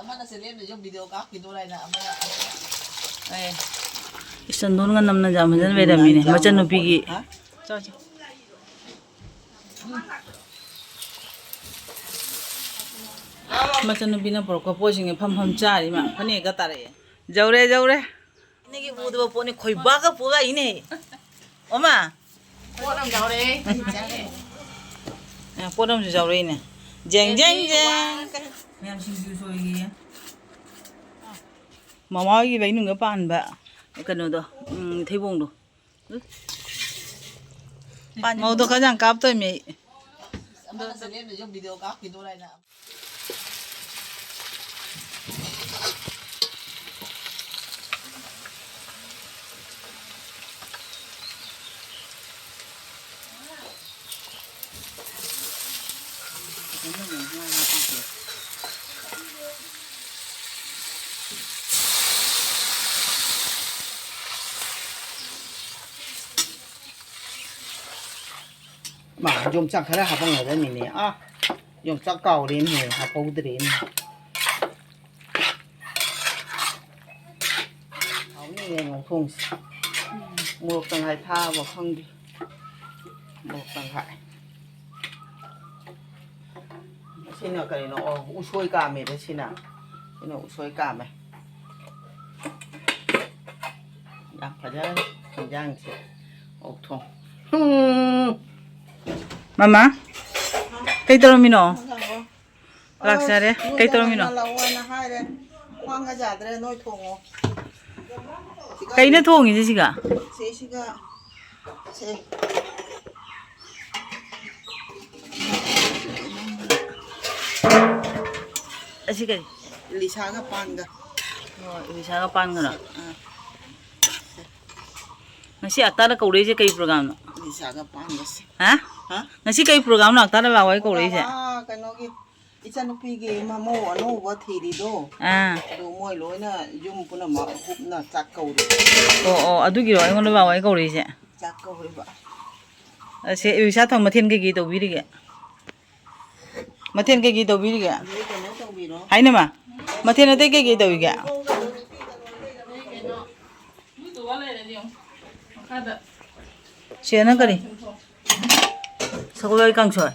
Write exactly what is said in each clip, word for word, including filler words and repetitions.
ꯑꯃꯅ ꯆꯦꯂꯦꯝꯅꯁꯨ ꯚꯤꯗꯤꯑꯣ ꯀꯥꯞꯈꯤꯗꯣꯔꯦ ꯍꯥꯏꯅ ꯑꯃꯅ꯫ ꯑꯦ, ꯏꯆꯟꯗꯣꯟꯒ ꯅꯝꯅ ꯌꯥꯝ ꯐꯖꯅ ꯂꯩꯔꯝꯃꯤꯅꯦ, ꯃꯆꯟꯅꯨꯄꯤꯒꯤ꯫ ꯍꯥ? ꯆꯥꯎ, ꯆꯥꯎ꯫ ꯃꯆꯟꯅꯨꯄꯤꯅ ꯄꯨꯔꯛꯄ ꯄꯣꯠꯁꯤꯡꯁꯦ ꯐꯝ ꯐꯝ ꯆꯥꯔꯤ ꯃꯥ, ꯐꯅꯦꯛꯀ ꯇꯥꯔꯛꯑꯦ꯫ ꯌꯧꯔꯦ, ꯌꯧꯔꯦ꯫ ꯏꯅꯦꯒꯤ ꯎꯗꯕ ꯄꯣꯠꯅꯤ, ꯈꯣꯏꯕꯥꯛꯀ ꯄꯨꯔꯛꯏꯅꯦ꯫ ꯑꯣꯃꯥ꯫ ꯄꯣꯠ ꯑꯃ ꯌꯥꯎꯔꯛꯑꯦ꯫ ꯑꯦ, ꯄꯣꯠ ꯑꯃꯁꯨ ꯌꯥꯎꯔꯛꯏꯅꯦ꯫ ꯖꯦꯡ, ꯖꯦꯡ, ꯖꯦꯡ꯫ ꯃꯌꯥꯝ ꯁꯤꯡꯖꯨ ꯁꯣꯏꯒꯦꯌꯦ꯫ ꯃꯃꯥ ꯍꯣꯏꯒꯤ ꯂꯩꯅꯨꯡꯗ ꯄꯥꯟꯕ ꯀꯩꯅꯣꯗꯣ, ꯎꯝ, ꯊꯩꯕꯣꯡꯗꯣ꯫ ꯃꯧꯗꯣ ꯈꯔ ꯌꯥꯝ ꯀꯥꯞꯇꯣꯏꯃꯤ꯫ ꯑꯃꯅ ꯆꯦꯂꯦꯝꯅꯁꯨ ꯚꯤꯗꯤꯑꯣ ꯀꯥꯞꯈꯤꯗꯣꯔꯦ ꯍꯥꯏꯅ꯫ ꯃꯥ ꯌꯣꯡꯆꯥꯛ ꯈꯔ ꯍꯥꯞꯄꯝꯒꯗꯕꯅꯤꯅꯦ꯫ ꯑꯥ, ꯌꯣꯡꯆꯥꯛ ꯀꯥꯎꯔꯦꯅꯦ, ꯍꯥꯞꯍꯧꯗ꯭ꯔꯦꯅꯦ꯫ ꯍꯥꯎꯅꯤꯌꯦ ꯉꯧꯊꯣꯡꯁꯦ꯫ ꯃꯣꯔꯣꯛ ꯇꯪꯈꯥꯏ ꯊꯥꯛꯑꯕ ꯈꯪꯗꯦ꯫ ꯃꯣꯔꯣꯛ ꯇꯪꯈꯥꯏ꯫ ꯁꯤꯅ ꯀꯔꯤꯅꯣ? ꯑꯣ, ꯎꯁꯣꯏ ꯀꯥꯝꯃꯦꯕ ꯁꯤꯅ꯫ ꯁꯤꯅ ꯎꯁꯣꯏ ꯀꯥꯝꯃꯦ꯫ ꯌꯥꯝ ꯐꯖꯔꯦ ꯏꯟꯖꯥꯡꯁꯦ꯫ ꯑꯣꯛ ꯊꯣꯡ꯫ ꯎꯝ꯫ ꯃꯃꯥ, ꯀꯩ ꯇꯧꯔꯝꯃꯤꯅꯣ? ꯂꯥꯛꯆꯔꯦ꯫ ꯑꯁ, ꯀꯩ ꯇꯧꯔꯝꯃꯤꯅꯣ? ꯅꯣꯏꯗ ꯂꯥꯛꯑꯣ ꯍꯥꯏꯅ ꯍꯥꯏꯔꯦ꯫ ꯈ꯭ꯋꯥꯡꯒ ꯌꯥꯗ꯭ꯔꯦ, ꯅꯣꯏ ꯊꯣꯡꯉꯣ꯫ ꯀꯩꯅ ꯊꯣꯡꯉꯤꯁꯦ ꯁꯤꯒ? ꯁꯤꯁꯤꯒ, ꯁꯦ꯫ ꯑꯁꯤ ꯀꯔꯤ? ꯏꯂꯤꯁꯥꯒ ꯄꯥꯟꯒ꯫ ꯑꯣ, ꯏꯂꯤꯁꯥꯒ ꯄꯥꯟꯒꯅ? ꯑꯥ꯫ ꯉꯁꯤ ꯑꯛꯇꯥꯗ ꯀꯧꯔꯛꯏꯁꯦ ꯀꯩ ꯄ꯭ꯔꯣꯒꯥꯝꯅꯣ? ꯏꯂꯤꯁꯥꯒ ꯄꯥꯟꯒꯁꯦ꯫ ꯍꯥ? ꯍꯥ? ꯉꯁꯤ ꯀꯩ ꯄ꯭ꯔꯣꯒꯥꯝꯅꯣ ꯑꯛꯇꯥꯗ ꯂꯥꯛꯑꯣ ꯍꯥꯏ ꯀꯧꯔꯛꯏꯁꯦ? ꯑꯥ, ꯀꯩꯅꯣꯒꯤ ꯏꯆꯟꯅꯨꯄꯤꯒꯤ ꯃꯃꯧ ꯑꯅꯧꯕ ꯊꯤꯔꯤꯗꯣ꯫ ꯑꯥ꯫ ꯑꯗꯨ ꯃꯣꯏ ꯂꯣꯏꯅ ꯌꯨꯝ ꯄꯨꯝꯅꯃꯛ ꯍꯨꯞꯅ ꯆꯥꯛ ꯀꯧꯔꯤ꯫ ꯑꯣ, ꯑꯣ, ꯑꯗꯨꯒꯤꯔꯣ ꯑꯩꯉꯣꯟꯗ ꯂꯥꯛꯑꯣ ꯍꯥꯏ ꯀꯧꯔꯛꯏꯁꯦ? ꯆꯥꯛ ꯀꯧꯔꯤꯕ꯫ ꯑꯁꯦ, ꯏꯂꯤꯁꯥ ꯊꯣꯡ ꯃꯊꯦꯜ ꯀꯩꯀꯩ ꯇꯧꯕꯤꯔꯤꯒꯦ? ꯃꯊꯦꯜ ꯀꯩꯀꯩ ꯇꯧꯕꯤꯔꯤꯒꯦ? ꯑꯗꯩ ꯀꯩꯅꯣ ꯇꯧꯕꯤꯔꯣ꯫ ꯍꯥꯏꯅꯃ? ꯃꯊꯦꯜ ꯑꯇꯩ ꯀꯩꯀꯩ ꯇꯧꯔꯤꯒꯦ? ꯁꯤꯗꯅ ꯀꯔꯤ? ꯁꯒꯣꯜ ꯍꯋꯥꯏ ꯀꯥꯡꯁꯣꯏ꯫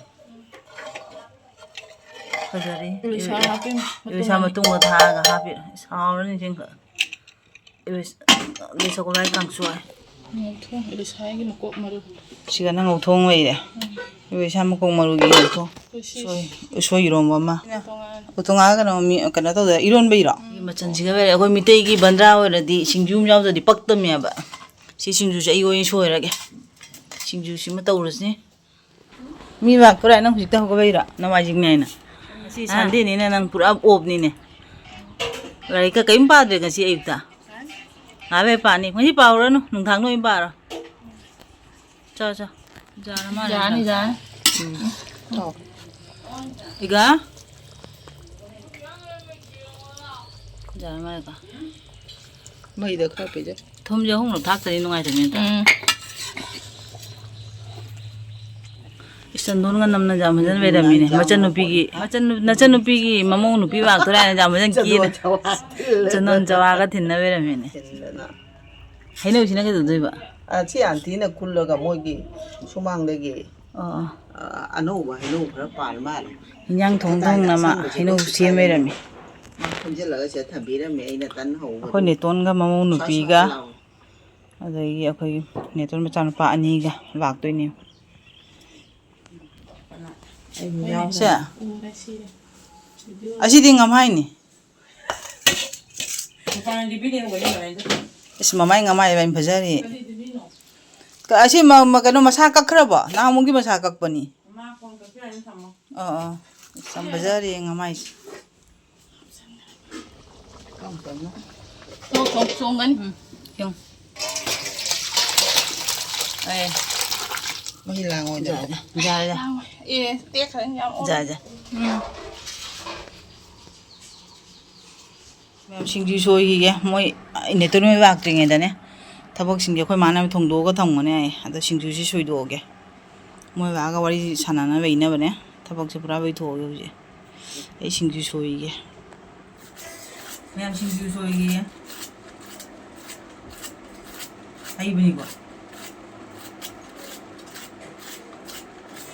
ꯐꯖꯔꯦ꯫ ꯏꯂꯤꯁꯥ ꯍꯥꯞꯄꯤꯅꯦ, ꯏꯂꯤꯁꯥ ꯃꯇꯨꯝ ꯑꯅꯤ꯫ ꯃꯇꯨꯝꯒ ꯊꯥꯛꯑꯒ ꯍꯥꯞꯄꯤꯔꯣ꯫ ꯏꯁ, ꯍꯥꯎꯔꯅꯤ ꯁꯤꯃ꯫ ꯏꯂꯤꯁ-, ꯏꯂꯤꯁꯥ ꯁꯒꯣꯜ ꯍꯋꯥꯏ ꯀꯥꯡꯁꯣꯏ꯫ ꯉꯧꯊꯣꯡ, ꯏꯂꯤꯁꯥꯒꯤ ꯃꯀꯣꯛ ꯃꯔꯨ꯫ ꯁꯤꯒꯅ ꯉꯧꯊꯣꯡ ꯂꯩꯔꯦ꯫ ꯎꯝ꯫ ꯏꯂꯤꯁꯥ ꯃꯀꯣꯛ ꯃꯔꯨꯒꯤ ꯉꯧꯊꯣꯡ꯫ ꯎꯁꯣꯏ꯫ ꯎꯁꯣꯏ ꯏꯔꯣꯝꯕ ꯑꯃ꯫ ꯇꯣꯉꯥꯟꯅ꯫ ꯎꯇꯣꯡꯉꯥꯒ ꯀꯩꯅꯣ ꯃꯤ-, ꯀꯩꯅꯣ ꯇꯧꯗ ꯏꯔꯣꯟꯕ ꯏꯔꯣ? ꯎꯝ꯫ ꯃꯆꯜꯁꯤꯒ ꯂꯩꯔꯦ꯫ ꯑꯩꯈꯣꯏ ꯃꯤꯇꯩꯒꯤ ꯕꯟꯗ꯭ꯔꯥ ꯑꯣꯏꯔꯗꯤ ꯁꯤꯡꯖꯨ ꯑꯃ ꯌꯥꯎꯗ꯭ꯔꯗꯤ ꯄꯛꯇꯕꯅꯦꯕ꯫ ꯁꯤ ꯁꯤꯡꯖꯨꯁꯦ ꯑꯩ ꯑꯣꯏꯅ ꯁꯣꯏꯔꯒꯦ꯫ ꯁꯤꯡꯖꯨꯁꯤꯃ ꯇꯧꯔꯁꯤ꯫ ꯃꯤ ꯂꯥꯛꯇꯣꯔꯦ, ꯅꯪ ꯍꯧꯖꯤꯛꯇ ꯍꯧꯒꯠꯂꯛꯏꯔꯣ? ꯅꯣꯡꯃꯥꯏꯖꯤꯡꯅꯦ ꯍꯥꯏꯅ꯫ ꯉꯁꯤ ꯍꯥ? ꯁꯟꯗꯦꯅꯤꯅ ꯅꯪ ꯄꯨꯔꯥ ꯑꯣꯞꯅꯤꯅꯦ꯫ ꯂꯥꯏꯔꯤꯛꯀ ꯀꯔꯤꯝ ꯄꯥꯗ꯭ꯔꯦ ꯉꯁꯤ ꯑꯌꯨꯛꯇ? ꯉꯥꯏꯍꯥꯛ ꯂꯩꯔ ꯄꯥꯅꯤ꯫ ꯉꯁꯤ ꯄꯥꯔꯨꯔꯅꯨ, ꯅꯨꯡꯗꯥꯡꯗ ꯑꯣꯏꯅ ꯄꯥꯔꯣ꯫ ꯆꯥ, ꯆꯥ꯫ ꯖꯥꯔ ꯃꯥꯜꯂꯦ꯫ ꯖꯥꯔꯅꯤ, ꯖꯥꯔꯅꯤ꯫ ꯎꯝ꯫ ꯏꯒ? ꯖꯥꯔ ꯃꯥꯜꯂꯦꯀꯣ꯫ ꯃꯩꯗ ꯈꯔ ꯄꯤꯖ꯫ ꯊꯨꯝꯁꯦ ꯑꯍꯨꯝꯂꯛ ꯊꯥꯛꯇ꯭ꯔꯗꯤ ꯅꯨꯡꯉꯥꯏꯇꯕꯅꯤ ꯅꯠꯇ꯭ꯔꯥ? ꯎꯝ꯫ ꯏꯁ, ꯆꯟꯗꯣꯟꯒ ꯅꯝꯅ ꯌꯥꯝ ꯐꯖꯅ ꯂꯩꯔꯝꯃꯤꯅꯦ꯫ ꯃꯆꯟꯅꯨꯄꯤꯒꯤ, ꯃꯆꯟꯅꯨ-, ꯅꯆꯟꯅꯨꯄꯤꯒꯤ ꯃꯃꯧ ꯅꯨꯄꯤ ꯂꯥꯛꯇꯣꯔꯦ ꯍꯥꯏꯅ ꯌꯥꯝ ꯐꯖꯅ ꯀꯦꯅ꯫ ꯆꯟꯗꯣꯟ ꯆꯋꯥ ꯊꯤꯜꯂꯦ꯫ ꯆꯟꯗꯣꯟ ꯆꯋꯥꯒ ꯊꯤꯟꯅ ꯂꯩꯔꯝꯃꯤꯅꯦ꯫ ꯊꯤꯟꯗꯅ꯫ ꯍꯩꯅꯧꯁꯤꯅ ꯀꯩꯗꯧꯗꯣꯏꯕ? ꯑ, ꯁꯤ ꯑꯟꯇꯤꯅ ꯈꯨꯜꯂꯒ ꯃꯣꯏꯒꯤ ꯁꯨꯃꯥꯡꯗꯒꯤ, ꯑꯣ, ꯑꯣ꯫ ꯑ, ꯑꯅꯧꯕ ꯍꯩꯅꯧ ꯈꯔ ꯄꯥꯜ ꯃꯥꯜꯂꯦ꯫ ꯏꯟꯖꯥꯡ ꯊꯣꯡ ꯊꯣꯡꯅ ꯃꯥ ꯑꯁꯪꯕꯁꯦ ꯍꯩꯅꯧ ꯂꯣꯏ ꯁꯦꯝ ꯂꯩꯔꯝꯃꯤ꯫ ꯃꯥ ꯈꯨꯟꯖꯤꯜꯂꯒ ꯁꯤꯗ ꯊꯝꯕꯤꯔꯝꯃꯦ, ꯑꯩꯅ ꯇꯟ ꯍꯧꯕꯗꯣ꯫ ꯑꯩꯈꯣꯏ ꯅꯦꯇꯣꯟꯒ ꯃꯃꯧ ꯁ꯭ꯋꯥꯏ ꯁ꯭ꯋꯥꯏ ꯅꯨꯄꯤꯒ, ꯂꯥꯎ꯫ ꯑꯗꯒꯤ ꯑꯩꯈꯣꯏꯒꯤ ꯅꯦꯇꯣꯟ ꯃꯆꯥꯅꯨꯄꯥ ꯑꯅꯤꯒ ꯂꯥꯛꯇꯣꯏꯅꯦ꯫ ꯑꯩ ꯌꯥꯎ-, ꯁꯦ? ꯎꯝ, ꯑꯁꯤꯗꯤ ꯉꯝꯍꯥꯏꯅꯤ꯫ ꯏꯁ, ꯃꯃꯥꯏ ꯉꯝꯍꯥꯏ ꯌꯥꯝ ꯐꯖꯔꯤ꯫ ꯀ-, ꯑꯁꯤ ꯃ-, ꯃ-, ꯀꯩꯅꯣ ꯃꯁꯥ ꯀꯛꯈ꯭ꯔꯕꯣ? ꯅꯍꯥꯟꯃꯨꯛꯀꯤ ꯃꯁꯥ ꯀꯛꯄꯅꯤ꯫ ꯑꯥ, ꯑꯥ꯫ ꯌꯥꯝ ꯐꯖꯔꯤ ꯉꯝꯍꯥꯏꯁꯦ꯫ ꯀꯔꯝ ꯀꯔꯝꯅ? ꯆꯣꯡ, ꯆꯣꯡ, ꯆꯣꯡꯒꯅꯤ꯫ ꯎꯝ, ꯌꯦꯡꯉꯨ꯫ ꯑꯦ꯫ ꯃꯍꯤ ꯂꯥꯡꯉꯣꯏꯗꯕ꯫ ꯌꯥꯔꯦ, ꯌꯥꯔꯦ꯫ ꯂꯥꯡꯉꯣꯏ꯫ ꯑꯦ, ꯇꯦꯛꯈ꯭ꯔꯅꯤ ꯌꯥꯝ ꯑꯣꯜꯂꯦ꯫ ꯌꯥꯔꯦ, ꯌꯥꯔꯦ꯫ ꯎꯝ꯫ ꯃꯌꯥꯝ ꯁꯤꯡꯖꯨ ꯁꯣꯏꯈꯤꯒꯦ꯫ ꯃꯣꯏ ꯅꯦꯇꯣꯟ ꯍꯣꯏ ꯂꯥꯛꯇ꯭ꯔꯤꯉꯩꯗꯅꯦ꯫ ꯊꯕꯛꯁꯤꯡꯁꯦ ꯑꯩꯈꯣꯏ ꯃꯥꯅ ꯊꯣꯡꯗꯣꯛꯑꯒ ꯊꯝꯒꯅꯤ ꯍꯥꯏꯌꯦ꯫ ꯑꯗꯣ ꯁꯤꯡꯖꯨꯁꯤ ꯁꯣꯏꯗꯣꯛꯑꯒꯦ꯫ ꯃꯣꯏ ꯂꯥꯛꯑꯒ ꯋꯥꯔꯤ ꯁꯥꯟꯅꯅ ꯂꯩꯅꯕꯅꯦ꯫ ꯊꯕꯛꯁꯦ ꯄꯨꯔꯥ ꯂꯣꯏꯊꯣꯛꯑꯒꯦ ꯍꯧꯖꯤꯛ꯫ ꯑꯩ ꯁꯤꯡꯖꯨ ꯁꯣꯏꯈꯤꯒꯦ꯫ ꯃꯌꯥꯝ ꯁꯤꯡꯖꯨ ꯁꯣꯏꯒꯦ꯫ ꯍꯩꯕꯅꯤꯀꯣ꯫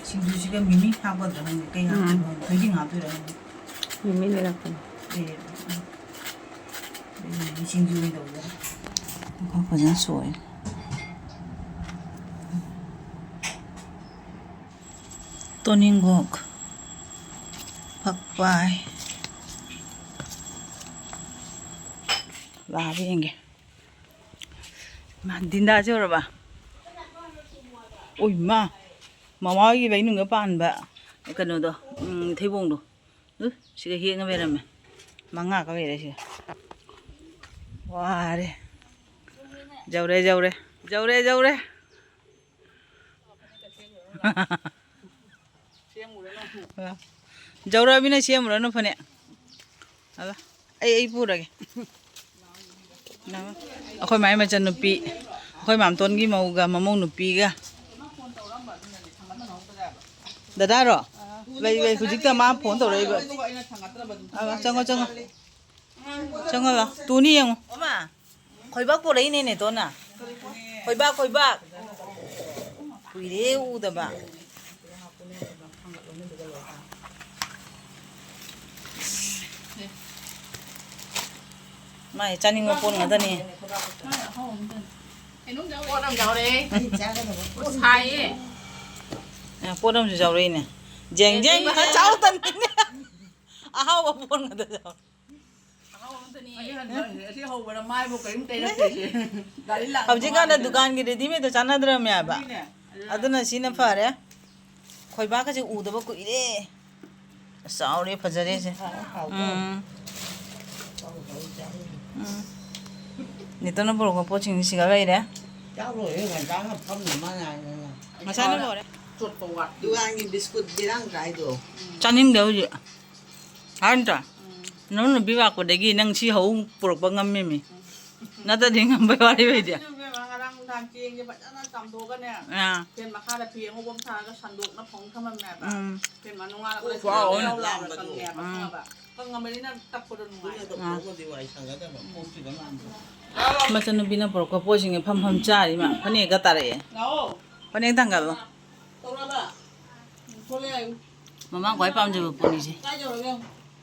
ꯁꯤꯡꯖꯨꯁꯤꯒ ꯃꯤꯃꯤ ꯍꯥꯞꯀꯗ꯭ꯔꯥ ꯈꯪꯗꯦ꯫ ꯀꯩ ꯎꯝ꯫ ꯍꯥꯞꯇꯣꯏꯅꯣ ꯈꯪꯗꯦ꯫ ꯊꯣꯏꯗꯤꯡ ꯍꯥꯞꯇꯣꯏꯔꯥ ꯈꯪꯗꯦ꯫ ꯃꯤꯃꯤ ꯂꯩꯔꯛꯄꯅꯤ꯫ ꯂꯩꯔꯦ꯫ ꯑꯗꯨꯗꯤ ꯃꯤꯃꯤ ꯁꯤꯡꯖꯨ ꯑꯣꯏꯅ ꯇꯧꯖꯔꯦ꯫ ꯐꯖꯅ ꯁꯣꯏ꯫ ꯇꯣꯅꯤꯡꯈꯣꯛ, ꯐꯛꯄꯥꯏ꯫ ꯂꯥꯛꯑꯕ ꯌꯦꯡꯒꯦ꯫ ꯃꯥ, ꯗꯤꯟꯗꯥꯁꯦ ꯎꯔꯕ? ꯑꯣꯏ ꯃꯥ, ꯃꯃꯥ ꯍꯣꯏꯒꯤ ꯂꯩꯅꯨꯡꯗ ꯄꯥꯟꯕ ꯀꯩꯅꯣꯗꯣ, ꯎꯝ, ꯊꯩꯕꯣꯡꯗꯣ꯫ ꯎ, ꯁꯤꯒ ꯍꯦꯛꯅ ꯂꯩꯔꯝꯃꯦ꯫ ꯃꯉꯥꯒ ꯂꯩꯔꯦ ꯁꯤꯒ꯫ ꯋꯥꯔꯦ꯫ ꯌꯧꯔꯦ, ꯌꯧꯔꯦ꯫ ꯌꯧꯔꯦ, ꯌꯧꯔꯦ꯫ ꯌꯧꯔꯛꯑꯃꯤꯅ ꯁꯦꯝꯃꯨꯔꯅꯨ ꯐꯅꯦꯛ꯫ ꯑꯗ ꯑꯩ, ꯑꯩ ꯄꯨꯔꯒꯦ꯫ ꯑꯩꯈꯣꯏ ꯃꯥꯏ ꯃꯆꯟꯅꯨꯄꯤ, ꯑꯩꯈꯣꯏ ꯃꯥꯝꯇꯣꯟꯒꯤ ꯃꯧꯒ ꯃꯃꯧ ꯅꯨꯄꯤꯒ꯫ ꯗꯗꯥꯔꯣ? ꯂꯩ, ꯂꯩ, ꯍꯧꯖꯤꯛꯇ ꯃꯥ ꯐꯣꯟ ꯇꯧꯔꯛꯏꯕ꯫ ꯑ, ꯆꯪꯉꯣ, ꯆꯪꯉꯣ꯫ ꯆꯪꯉꯣ ꯂꯥꯎ꯫ ꯇꯨꯅꯤ ꯌꯦꯡꯉꯣ꯫ ꯈꯣꯏꯕꯥꯛ ꯄꯣꯔꯛꯏꯅꯦ ꯅꯦꯇꯣꯟꯅ꯫ ꯈꯣꯏꯕꯥꯛ, ꯈꯣꯏꯕꯥꯛ꯫ ꯀꯨꯏꯔꯦ ꯎꯗꯕ꯫ ꯃꯥꯏ ꯆꯥꯅꯤꯡꯕ ꯄꯣꯠ ꯉꯥꯛꯇꯅꯤ꯫ ꯄꯣꯠ ꯑꯃ ꯌꯥꯎꯔꯦ꯫ ꯁꯥꯏꯌꯦ꯫ ꯑ, ꯄꯣꯠ ꯑꯃꯁꯨ ꯌꯥꯎꯔꯛꯏꯅꯦ꯫ ꯖꯦꯡ ꯖꯦꯡ ꯆꯥꯎ ꯇꯟꯅꯤꯅꯦ꯫ ꯑꯍꯥꯎꯕ ꯄꯣꯠ ꯉꯥꯛꯇ ꯌꯥꯎꯔꯦ꯫ ꯑꯁꯤ ꯍꯟꯗꯛ-, ꯑꯁꯤ ꯍꯧꯕꯗ ꯃꯥꯏꯕꯨ ꯀꯔꯤꯝ ꯇꯩꯔꯛꯇꯦ꯫ ꯒꯥꯔꯤ ꯂꯥꯛꯄ ꯍꯧꯖꯤꯛꯀꯥꯟꯗ ꯃꯥꯜꯂꯦ꯫ ꯗꯨꯀꯥꯟꯒꯤ readymade ꯆꯥꯟꯅꯗ꯭ꯔꯕꯅꯦ ꯍꯥꯏꯕ꯫ ꯑꯗꯨꯅꯦ꯫ ꯑꯗꯨꯅ ꯁꯤꯅ ꯐꯔꯦ꯫ ꯈꯣꯏꯕꯥꯛꯀꯁꯦ ꯎꯗꯕ ꯀꯨꯏꯔꯦ꯫ ꯆꯥꯎꯔꯦ, ꯐꯖꯔꯦꯁꯦ꯫ ꯍꯥꯎ, ꯍꯥꯎ꯫ ꯎꯝ꯫ ꯎꯝ꯫ ꯅꯦꯇꯣꯟꯅ ꯄꯨꯔꯛꯄ ꯄꯣꯠꯁꯤꯡꯁꯤ ꯁꯤꯒ ꯂꯩꯔꯦ꯫ ꯆꯥꯛ ꯂꯣꯏꯔꯦ, ꯉꯟꯇꯥꯅ ꯐꯝꯃꯤ ꯃꯥ ꯉꯥꯏꯗꯅ꯫ ꯃꯁꯥꯅ ꯂꯣꯏꯔꯦ꯫ ꯆꯣꯠꯄ ꯋꯥꯠꯂꯤ꯫ ꯗꯨꯀꯥꯟꯒꯤ ꯕꯤꯁꯀꯨꯠ ꯕꯤꯔꯥꯡ ꯀꯥꯏꯗꯣ꯫ ꯆꯥꯅꯤꯡꯗꯦ ꯍꯧꯖꯤꯛ꯫ ꯍꯥꯏ ꯅꯠꯇ꯭ꯔꯥ? ꯎꯝ꯫ ꯅꯪ ꯅꯨꯄꯤ ꯂꯥꯛꯄꯗꯒꯤ ꯅꯪ ꯁꯤ ꯍꯧ ꯄꯨꯔꯛꯄ ꯉꯝꯃꯤꯃꯤ꯫ ꯅꯠꯇ꯭ꯔꯗꯤ ꯉꯝꯕꯩ ꯋꯥꯔꯤ ꯑꯣꯏꯗꯦ꯫ ꯉꯔꯥꯡ ꯆꯦꯡꯁꯦ ꯐꯖꯅ ꯆꯥꯝꯊꯣꯛꯑꯒꯅꯦ, ꯑꯥ꯫ ꯐꯦꯟ ꯃꯈꯥꯗ ꯐꯤ ꯑꯉꯧꯕ ꯑꯃ ꯊꯥꯔꯒ ꯁꯟꯗꯣꯛꯅ ꯐꯧ ꯊꯝꯃꯝꯃꯦꯕ꯫ ꯎꯝ꯫ ꯐꯦꯟ ꯃꯅꯨꯡ ꯉꯥꯜꯂꯒ ꯋꯥꯎ꯫ ꯂꯩꯆꯤꯜ ꯌꯥꯎ ꯂꯥꯎꯔꯒ ꯀꯪꯉꯦꯕ, ꯎꯝ꯫ ꯈꯪꯉꯕ? ꯀꯪꯉꯕꯅꯤꯅ ꯇꯛꯄꯗꯣ ꯅꯨꯡꯉꯥꯏ꯫ ꯑꯥ꯫ ꯃꯆꯟꯅꯨꯄꯤꯅ ꯄꯨꯔꯛꯄ ꯄꯣꯠꯁꯤꯡꯁꯦ ꯐꯝ ꯐꯝ ꯆꯥꯔꯤ ꯃꯥ꯫ ꯐꯅꯦꯛꯀ ꯇꯥꯔꯛꯑꯦ꯫ ꯂꯥꯛꯑꯣ꯫ ꯐꯅꯦꯛ ꯊꯥꯡꯒꯠꯂꯣ꯫ ꯇꯧꯔꯕ? ꯊꯣꯛꯂꯛꯑꯦ꯫ ꯃꯃꯥ ꯈ꯭ꯋꯥꯏ ꯄꯥꯝꯖꯕ ꯄꯣꯠꯅꯤꯁꯦ꯫ ꯀꯥꯏ ꯌꯧꯔꯒꯦ?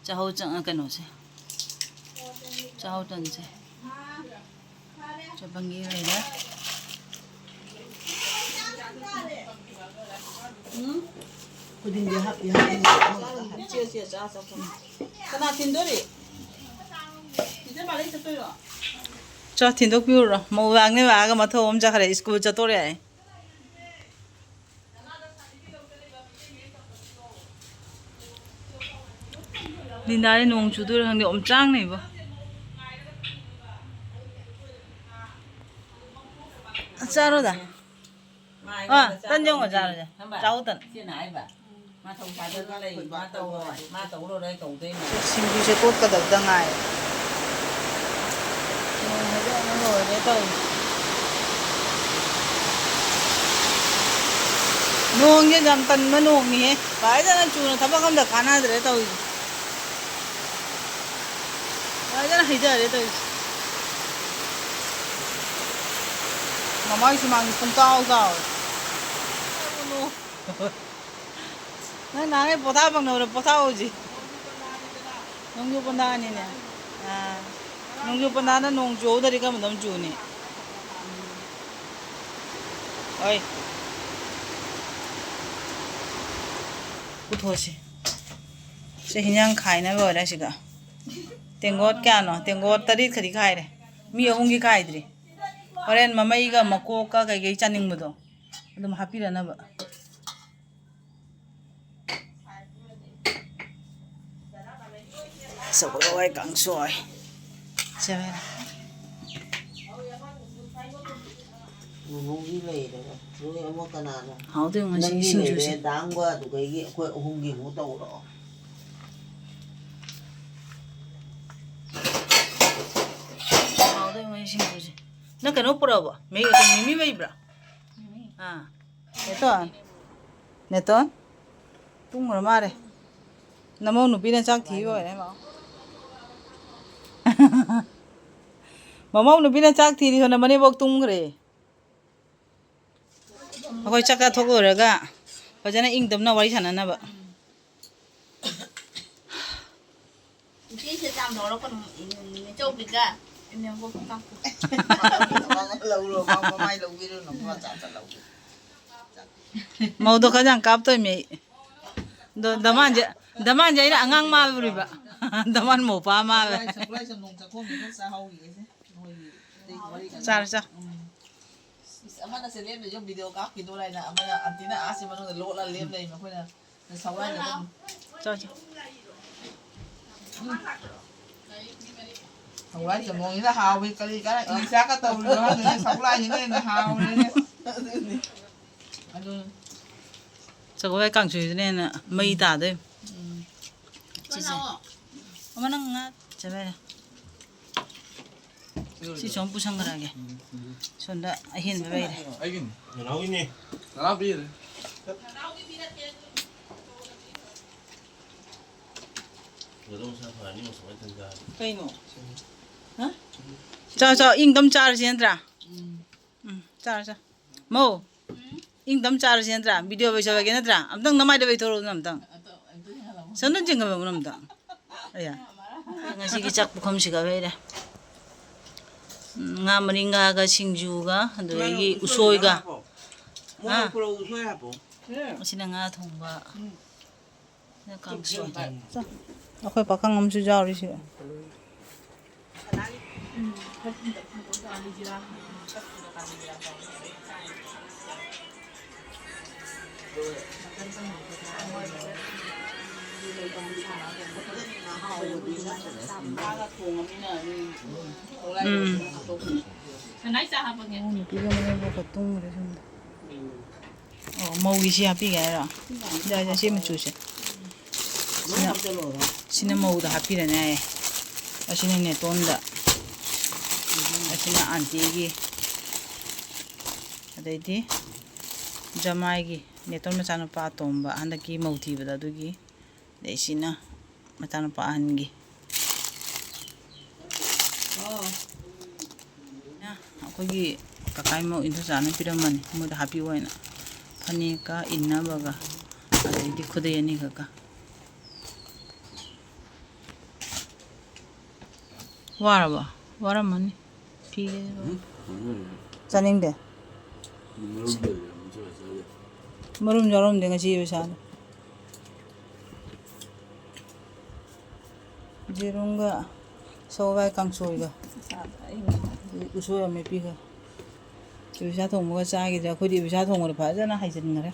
ꯆꯥꯍꯧ ꯆꯪ-, ꯀꯩꯅꯣꯁꯦ꯫ ꯆꯥꯍꯧ ꯇꯟꯁꯦ꯫ ꯆꯄꯪꯒꯤ ꯂꯩꯔꯦ꯫ ꯎꯝ? ꯈꯨꯗꯤꯡꯒꯤ ꯍꯥꯞꯄꯤ, ꯍꯥꯞꯄꯤ, ꯍꯥꯞꯄꯤ꯫ ꯆꯦ, ꯆꯦ, ꯆꯥ, ꯆꯥ, ꯆꯥ꯫ ꯀꯅꯥ ꯊꯤꯟꯗꯣꯔꯤ? ꯆꯤꯆꯦ ꯃꯥꯂꯩ ꯆꯠꯇꯣꯏꯔꯣ? ꯆꯣ, ꯊꯤꯟꯗꯣꯛꯄꯤꯔꯨꯔꯣ꯫ ꯃꯧ ꯂꯥꯡꯅꯦ ꯂꯥꯛꯑꯒ ꯃꯊꯧ ꯑꯃ ꯆꯠꯈ꯭ꯔꯦ, ꯁ꯭ꯀꯨꯜ ꯆꯠꯇꯣꯔꯦ ꯍꯥꯏ꯫ ꯂꯤꯟꯗꯥꯗꯤ ꯅꯣꯡ ꯆꯨꯗꯣꯏꯔꯥ ꯈꯪꯗꯦ, ꯑꯣꯝꯆꯥꯡꯅꯩꯕꯣ꯫ ꯆꯥꯔꯣꯗ꯫ ꯑꯥ, ꯇꯟ ꯌꯣꯡꯉꯣ ꯆꯥꯔꯣꯁꯦ꯫ ꯆꯥꯎ ꯇꯟ꯫ ꯃꯥ ꯊꯧ ꯁꯥꯗꯅ ꯂꯩ꯫ ꯃꯥ ꯇꯧꯔꯣꯏ꯫ ꯃꯥ ꯇꯧꯔꯣꯏ ꯇꯧꯗꯣꯏꯅꯦ꯫ ꯁꯤꯡꯖꯨꯁꯦ ꯇꯣꯠꯀꯗꯕꯗ ꯉꯥꯏꯔꯦ꯫ ꯅꯣꯡ ꯍꯥꯏꯖꯔꯒ ꯂꯣꯏꯔꯦ ꯇꯧꯔꯤꯁꯦ꯫ ꯅꯣꯡꯁꯦ ꯌꯥꯝ ꯇꯟꯕ ꯅꯣꯡꯅꯤꯍꯦ꯫ ꯐꯖꯅ ꯆꯨꯅ ꯊꯕꯛ ꯑꯝꯇ ꯀꯥꯟꯅꯗ꯭ꯔꯦ ꯇꯧꯔꯤꯁꯦ꯫ ꯐꯖꯅ ꯍꯩꯊꯔꯦ ꯇꯧꯔꯤꯁꯦ꯫ ꯃꯃꯥꯏ ꯁꯨꯃꯥꯡꯁꯦ ꯄꯨꯡꯇꯥꯎ ꯇꯥꯎꯔꯦ꯫ ꯅꯪ ꯅꯍꯥꯟꯒꯩ ꯄꯣꯊꯥ ꯐꯪꯗꯕꯗꯣ ꯄꯣꯊꯥꯍꯧꯁꯤ꯫ ꯅꯣꯡꯖꯨ ꯄꯟꯊꯥꯅꯤꯅꯦ꯫ ꯑꯥ꯫ ꯅꯣꯡꯖꯨ ꯄꯟꯊꯥꯗ ꯅꯣꯡ ꯆꯨꯍꯧꯗ꯭ꯔꯗꯤ ꯀꯔꯝꯕꯗ ꯑꯃꯨꯛ ꯆꯨꯅꯤ? ꯍꯣꯏ꯫ ꯄꯨꯊꯣꯛꯑꯁꯤ꯫ ꯁꯤ ꯍꯤꯟꯖꯥꯡ ꯈꯥꯏꯅꯕ ꯑꯣꯏꯔꯦ ꯁꯤꯒ꯫ ꯇꯦꯡꯀꯣꯠ ꯀꯌꯥꯅꯣ? ꯇꯦꯡꯀꯣꯠ ꯇꯔꯦꯠ ꯈꯗꯤ ꯈꯥꯏꯔꯦ꯫ ꯃꯤ ꯑꯍꯨꯝꯒꯤ ꯈꯥꯏꯗ꯭ꯔꯤ꯫ ꯍꯣꯔꯦꯟ ꯃꯃꯩꯒ ꯃꯀꯣꯛꯀ ꯀꯩꯀꯩ ꯆꯥꯅꯤꯡꯕꯗꯣ ꯑꯗꯨꯝ ꯍꯥꯞꯄꯤꯔꯅꯕ꯫ ꯁꯒꯣꯜ ꯍꯋꯥꯏ ꯀꯥꯡꯁꯣꯏ꯫ ꯁꯦ ꯍꯣꯏ꯫ ꯅꯨꯡꯒꯤ ꯂꯩꯔꯦ꯫ ꯅꯣꯏ ꯑꯃ ꯀꯅꯥꯅꯣ? ꯍꯥꯎꯗꯣꯏ ꯉꯁꯤ ꯅꯪꯒꯤ ꯁꯤꯡꯖꯨꯁꯦ꯫ ꯂꯩꯔꯦ, ꯗꯥꯡꯒ ꯑꯗꯨꯗꯒꯤ ꯑꯩꯈꯣꯏ ꯑꯍꯨꯝꯒꯤ ꯑꯃꯨꯛ ꯇꯧꯔꯣ꯫ ꯍꯥꯎꯗꯣꯏ ꯉꯁꯤ ꯁꯤꯡꯖꯨꯁꯦ꯫ ꯅꯪ ꯀꯩꯅꯣ ꯄꯨꯔꯛꯑꯕꯣ? ꯃꯤ-, ꯃꯤꯃꯤ ꯂꯩꯕ꯭ꯔꯥ? ꯑꯥ꯫ ꯅꯦꯇꯣꯟ? ꯅꯦꯇꯣꯟ? ꯇꯨꯝꯈ꯭ꯔ ꯃꯥꯜꯂꯦ꯫ ꯅꯃꯧ ꯅꯨꯄꯤꯅ ꯆꯥꯛ ꯊꯤꯕ ꯑꯣꯏꯔꯦ, ꯃꯥ꯫ ꯃꯃꯧ ꯅꯨꯄꯤꯅ ꯆꯥꯛ ꯊꯤꯔꯤ ꯁꯣꯝꯗ, ꯃꯅꯦꯝꯕꯣꯛ ꯇꯨꯝꯈ꯭ꯔꯦ꯫ ꯑꯩꯈꯣꯏ ꯆꯥꯛ ꯆꯥꯊꯣꯛ ꯂꯣꯏꯔꯒ ꯐꯖꯅ ꯏꯪ ꯇꯞꯅ ꯋꯥꯔꯤ ꯁꯥꯟꯅꯅꯕ꯫ ꯏꯆꯦꯁꯦ ꯆꯥꯝ ꯂꯧꯔꯛꯀꯅꯨ, ꯏꯆꯧꯕꯤꯒ ꯏꯅꯦꯝꯕꯣꯛꯀ ꯀꯥꯞꯄꯨ꯫ ꯂꯧꯔꯣ, ꯃꯥ ꯃꯃꯥꯏ ꯂꯧꯕꯤꯔꯨꯅꯨ, ꯃꯥ ꯆꯥꯝ ꯆꯥꯝ ꯂꯧꯕꯤꯔꯨ꯫ ꯃꯧꯗꯣ ꯈꯔ ꯌꯥꯝ ꯀꯥꯞꯇꯣꯏꯃꯤ꯫ ꯑꯗꯣ ꯗꯃꯥꯟꯁꯦ, ꯗꯃꯥꯟꯁꯦ ꯑꯩꯅ ꯑꯉꯥꯡ ꯃꯥꯜꯂꯨꯔꯤꯕ꯫ ꯗꯃꯥꯟ ꯃꯧꯄꯥ ꯃꯥꯜꯂꯦ꯫ ꯁꯒꯣꯜ ꯍꯋꯥꯏ ꯆꯝꯊꯣꯡ ꯆꯥꯛꯈꯣꯝꯁꯤꯒ ꯆꯥꯍꯧꯔꯤꯁꯦ꯫ ꯆꯥꯔꯣ, ꯆꯥ꯫ ꯎꯝ꯫ ꯏꯁ, ꯑꯃꯅ ꯁꯦ ꯂꯦꯞꯅ ꯌꯨꯝ ꯚꯤꯗꯤꯑꯣ ꯀꯥꯞꯈꯤꯗꯣꯔꯦ ꯍꯥꯏꯅ ꯑꯃꯅ ꯑꯟꯇꯤꯅ ꯑꯥꯁꯤ ꯃꯅꯨꯡꯗ ꯂꯣꯠꯂ ꯂꯦꯞ ꯂꯩꯔꯤꯅꯦ, ꯑꯩꯈꯣꯏꯅ ꯁꯒꯣꯜ ꯍꯋꯥꯏ ꯆꯝꯊꯣꯡ꯫ ꯆꯥꯎ, ꯆꯥꯎ꯫ ꯁꯒꯣꯜ ꯍꯋꯥꯏ ꯆꯝꯊꯣꯡꯁꯤꯅ ꯍꯥꯎꯋꯤ, ꯀꯔꯤ ꯀꯔꯥ ꯏꯂꯤꯁꯥꯒ ꯇꯧꯔꯤꯕ ꯈꯪꯗꯦꯅꯦ, ꯁꯒꯣꯜ ꯍꯋꯥꯏꯁꯤꯅ ꯍꯦꯟꯅ ꯍꯥꯎꯔꯦꯅꯦ꯫ ꯑꯗꯨꯅꯤ꯫ ꯁꯒꯣꯜ ꯍꯋꯥꯏ ꯀꯥꯡꯁꯣꯏꯁꯤꯅ ꯍꯦꯟꯅ ꯃꯩ ꯇꯥꯗꯣꯏ꯫ ꯎꯝ꯫ ꯁꯤꯁꯦ꯫ ꯑꯃ ꯅꯪ ꯉꯥ ꯆꯠꯂꯦ꯫ ꯁꯤ ꯁꯨꯝ ꯄꯨꯁꯟꯈ꯭ꯔꯒꯦ꯫ ꯁꯣꯝꯗ ꯑꯍꯦꯟꯕ ꯂꯩꯔꯦ꯫ ꯑꯩꯒꯤꯅꯤ꯫ ꯅꯅꯥꯎꯒꯤꯅꯦ꯫ ꯅꯅꯥꯎ ꯄꯤꯔꯦ꯫ ꯀꯩꯅꯣ? ꯍꯥ? ꯆꯥꯎ, ꯆꯥꯎ, ꯏꯪꯗꯝ ꯆꯥꯔꯁꯤ ꯅꯠꯇ꯭ꯔꯥ? ꯎꯝ꯫ ꯎꯝ, ꯆꯥꯔꯣ, ꯆꯥꯔꯣ꯫ ꯃꯧ, ꯏꯪꯗꯝ ꯆꯥꯔꯁꯤ ꯅꯠꯇ꯭ꯔꯥ? ꯚꯤꯗꯤꯑꯣ ꯂꯣꯏꯁꯤꯜꯂꯒꯦ ꯅꯠꯇ꯭ꯔꯥ? ꯑꯝꯇꯪ ꯅꯃꯥꯏꯗ ꯂꯩꯊꯣꯔꯛꯎꯗꯅ ꯑꯝꯇꯪ꯫ ꯁꯝꯗꯝ ꯆꯤꯡꯈꯠꯂꯛꯎꯅ ꯑꯝꯇꯪ꯫ ꯑꯌꯥ꯫ ꯉꯁꯤꯒꯤ ꯆꯥꯛ ꯄꯨꯈꯝꯁꯤꯒ ꯂꯩꯔꯦ꯫ ꯎꯝ, ꯉꯥ ꯃꯔꯤꯡꯒꯥꯒ ꯁꯤꯡꯖꯨꯒ ꯑꯗꯨꯗꯒꯤ ꯎꯁꯣꯏꯒ꯫ ꯃꯣꯔꯣꯛ ꯍꯥꯞꯄꯣ꯫ ꯃꯣꯔꯣꯛ ꯍꯥ? ꯄꯨꯔꯛꯎ, ꯎꯁꯣꯏ ꯍꯥꯞꯄꯣ꯫ ꯑꯁꯤꯅ ꯉꯥ ꯊꯣꯡꯕ꯫ ꯎꯝ꯫ ꯀꯥꯡꯁꯣꯏ꯫ ꯑꯩꯈꯣꯏ ꯄꯥꯈꯪ ꯑꯃꯁꯨ ꯌꯥꯎꯔꯤ ꯁꯤꯗ꯫ ꯎꯝ꯫ ꯅꯨꯄꯤꯒ ꯃꯅꯦꯝꯕꯣꯛꯀ ꯇꯨꯝꯈ꯭ꯔꯦ ꯁꯣꯝꯗ꯫ ꯑꯣ, ꯃꯧꯒꯤ ꯁꯤ ꯍꯥꯞꯄꯤꯒꯦ ꯍꯥꯏꯔꯣ? ꯌꯥꯏ, ꯌꯥꯏ, ꯁꯤ ꯃꯆꯨꯁꯦ꯫ ꯁꯤꯅ, ꯁꯤꯅ ꯃꯧꯗ ꯍꯥꯞꯄꯤꯔꯅꯤ ꯍꯥꯏꯌꯦ꯫ ꯑꯁꯤꯅ ꯅꯦꯇꯣꯟꯗ꯫ ꯑꯁꯤꯅ ꯑꯟꯇꯤꯒꯤ꯫ ꯑꯗꯩꯗꯤ ꯖꯃꯥꯏꯒꯤ, ꯅꯦꯇꯣꯟ ꯃꯆꯥꯅꯨꯄꯥ ꯑꯇꯣꯝꯕ, ꯍꯟꯗꯛꯀꯤ ꯃꯧ ꯊꯤꯕꯗ ꯑꯗꯨꯒꯤ꯫ ꯑꯗꯩ ꯁꯤꯅ ꯃꯆꯥꯅꯨꯄꯥ ꯑꯍꯟꯒꯤ꯫ ꯑꯩꯈꯣꯏꯒꯤ ꯀꯀꯥꯏ ꯃꯧ ꯏꯟꯗꯣꯆꯥꯅ ꯄꯤꯔꯝꯕꯅꯤ, ꯃꯣꯏꯗ ꯍꯥꯞꯄꯤꯌꯨ ꯍꯥꯏꯅ꯫ ꯐꯅꯦꯛꯀ ꯏꯟꯅꯕꯒ, ꯑꯗꯩꯗꯤ ꯈꯨꯗꯩ ꯑꯅꯤꯈꯛꯀ꯫ ꯋꯥꯔꯕꯣ? ꯋꯥꯔꯝꯃꯅꯤ꯫ ꯐꯤꯒꯦ꯫ ꯎꯝ, ꯎꯝ꯫ ꯆꯥꯅꯤꯡꯗꯦ? ꯃꯔꯨꯝ ꯌꯥꯎꯔꯝꯗꯦ ꯉꯁꯤ ꯄꯩꯁꯥꯗꯣ꯫ ꯌꯦꯔꯨꯝꯒ ꯁꯒꯣꯜ ꯍꯋꯥꯏ ꯀꯥꯡꯁꯣꯏꯒ ꯎꯁꯣꯏ ꯑꯃꯦꯠꯄꯤꯒ꯫ ꯏꯕꯤꯆꯥ ꯊꯣꯡꯕꯒ ꯆꯥꯈꯤꯗ꯭ꯔꯦ꯫ ꯑꯩꯈꯣꯏꯗꯤ ꯏꯕꯤꯆꯥ ꯊꯣꯡꯕꯗ ꯐꯖꯅ ꯍꯩꯖꯤꯟꯈ꯭ꯔꯦ꯫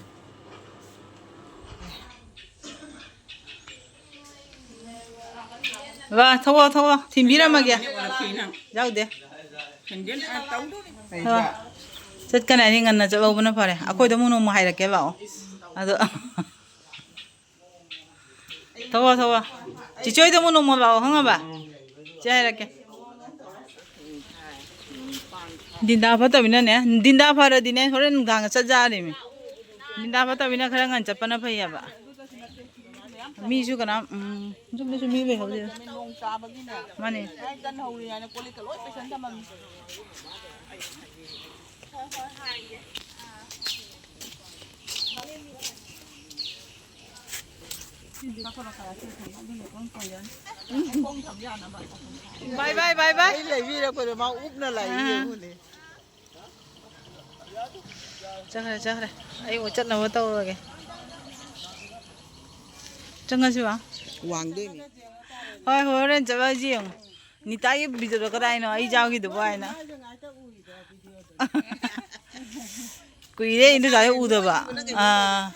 ꯕꯥ, ꯊꯣꯛꯑꯣ, ꯊꯣꯛꯑꯣ, ꯊꯤꯟꯕꯤꯔꯝꯃꯒꯦ꯫ ꯌꯥꯎꯗꯦ꯫ ꯍꯣꯏ꯫ ꯆꯠꯀꯅꯤ ꯍꯥꯏꯗꯤ ꯉꯟꯅ ꯆꯠꯍꯧꯕꯅ ꯐꯔꯦ꯫ ꯑꯩꯈꯣꯏꯗ ꯑꯃꯨꯛ ꯅꯣꯡꯃ ꯍꯥꯏꯔꯛꯀꯦ ꯂꯥꯛꯑꯣ꯫ ꯑꯗꯣ ꯊꯣꯛꯑꯣ, ꯊꯣꯛꯑꯣ꯫ ꯆꯤꯆꯦ ꯍꯣꯏꯗ ꯑꯃꯨꯛ ꯅꯣꯡꯃ ꯂꯥꯛꯑꯣ, ꯈꯪꯉꯕ? ꯆꯦ ꯍꯥꯏꯔꯛꯀꯦ꯫ ꯗꯤꯟꯗꯥ ꯐꯠꯇꯕꯅꯤꯅꯅꯦ, ꯗꯤꯟꯗꯥ ꯐꯔꯗꯤꯅꯦ, ꯍꯣꯔꯦꯟ ꯅꯨꯡꯗꯥꯡꯒ ꯆꯠ ꯌꯥꯔꯤꯃꯤ꯫ ꯗꯤꯟꯗꯥ ꯐꯠꯇꯕꯅꯤꯅ ꯈꯔ ꯉꯟ ꯆꯠꯄꯅ ꯐꯩ ꯍꯥꯏꯕ꯫ ꯃꯤꯁꯨ ꯀꯅꯥꯝ, ꯎꯝ, ꯌꯨꯝꯗꯁꯨ ꯃꯤ ꯂꯩꯍꯧꯗꯦ꯫ ꯃꯥꯅꯦ꯫ ꯕꯥꯏ, ꯕꯥꯏ, ꯕꯥꯏ, ꯕꯥꯏ꯫ ꯑꯩ ꯂꯩꯕꯤꯔꯛꯄꯗꯣ ꯃꯥ ꯎꯞꯅ ꯂꯥꯛꯏ ꯑꯥ꯫ ꯌꯦꯡꯉꯨꯅꯦ꯫ ꯆꯠꯈ꯭ꯔꯦ, ꯆꯠꯈ꯭ꯔꯦ꯫ ꯑꯩ ꯑꯃꯨꯛ ꯆꯠꯅꯕ ꯇꯧꯔꯒꯦ꯫ ꯆꯪꯉꯁꯤꯕ? ꯋꯥꯡꯗꯣꯏꯅꯤ꯫ ꯍꯣꯏ, ꯍꯣꯏ, ꯍꯣꯔꯦꯟ ꯆꯠꯂꯁꯤ ꯌꯦꯡꯉꯣ꯫ ꯅꯤꯇꯥꯒꯤ ꯚꯤꯗꯤꯑꯣꯗꯣ ꯀꯗꯥꯏꯅꯣ? ꯑꯩ ꯌꯥꯎꯈꯤꯗꯨꯕꯨ ꯍꯥꯏꯅ꯫ ꯀꯨꯏꯔꯦ ꯏꯟꯗꯣꯆꯥꯁꯦ ꯎꯗꯕ꯫ ꯑꯥ꯫